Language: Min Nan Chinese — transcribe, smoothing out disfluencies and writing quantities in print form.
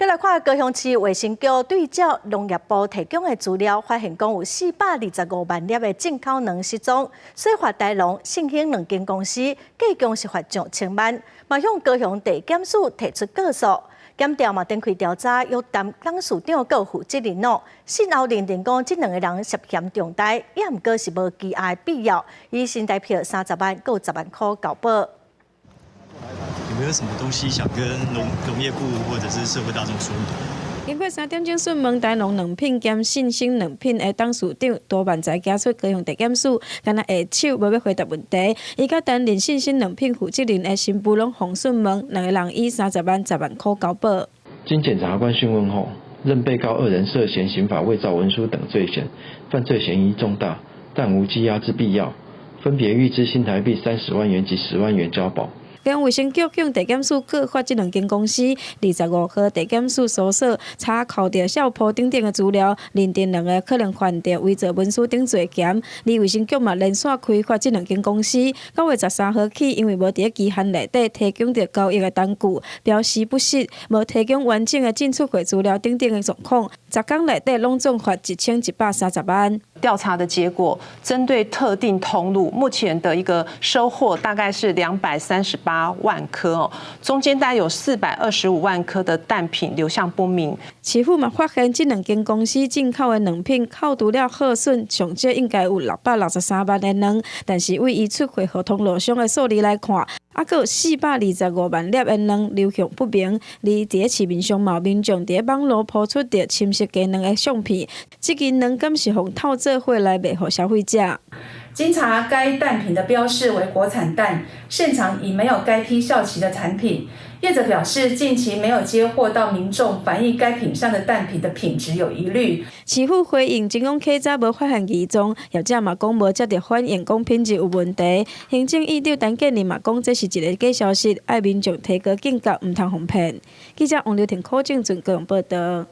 閣來看高雄市衛生局對照農業部提供的資料，發現講有425萬粒的進口卵失蹤，所以罰大農、信興兩間公司，計共是罰上千萬，嘛向高雄地檢署提出告訴。檢調嘛展開調查，約談董事長閣負責人哦。訊後認定講，這兩個人涉嫌重大，也毋過是無羈押必要，以新台幣30萬閣10萬箍交保。有沒有什麼東西想跟農業部或者是社會大眾說明？經過3點鐘訊問，大農卵品兼信興卵品的董事長多萬才行出高雄地檢署，干焦下手無欲回答問題。伊佮擔任信興卵品負責人的新婦攏予訊問，兩個人以30萬、10萬箍交保。經檢察官訊問後，認被告二人涉嫌刑法偽造文書等罪嫌，犯罪嫌疑重大，但無羈押之必要，分別諭支新台幣30萬元及10萬元交保。高雄衛生局向地檢署告發這兩間公司，25號地檢署搜索查扣著數簿等等的資料，認定兩个可能犯著偽造文書等罪嫌。而衛生局嘛連續開罰這兩間公司，9月13號起，因為無佇期限內底提供著交易的單據，標示不實，無提供完整的進出貨資料等等的狀況，10工內底攏總罰1130萬。調查的結果，針對特定通路，目前的一個收穫大概是238萬顆哦，中間大概有425萬顆的蛋品流向不明。市府嘛發現，這兩間公司進口的卵品扣除了耗損，上少應該有663萬的卵，但是對伊出貨予通路商的數字來看，猶閣有425萬粒的卵流向不明。而佇市面上嘛有民眾佇網路鋪出著深色雞卵的相片，這支卵敢是予偷做貨來賣予消費者？經查該蛋品的標示為國產蛋，現場已沒有該批效期的產品。業者表示，近期沒有接獲到民眾反映該品項的蛋品的品質有疑慮。市府回應，指講較早無發現異狀，業者嘛講無接著反映講品質有問題。行政院長陳建仁嘛講，這是一个假消息，愛民眾提高警覺，毋通予騙。記者王劉婷、柯正俊高雄報導。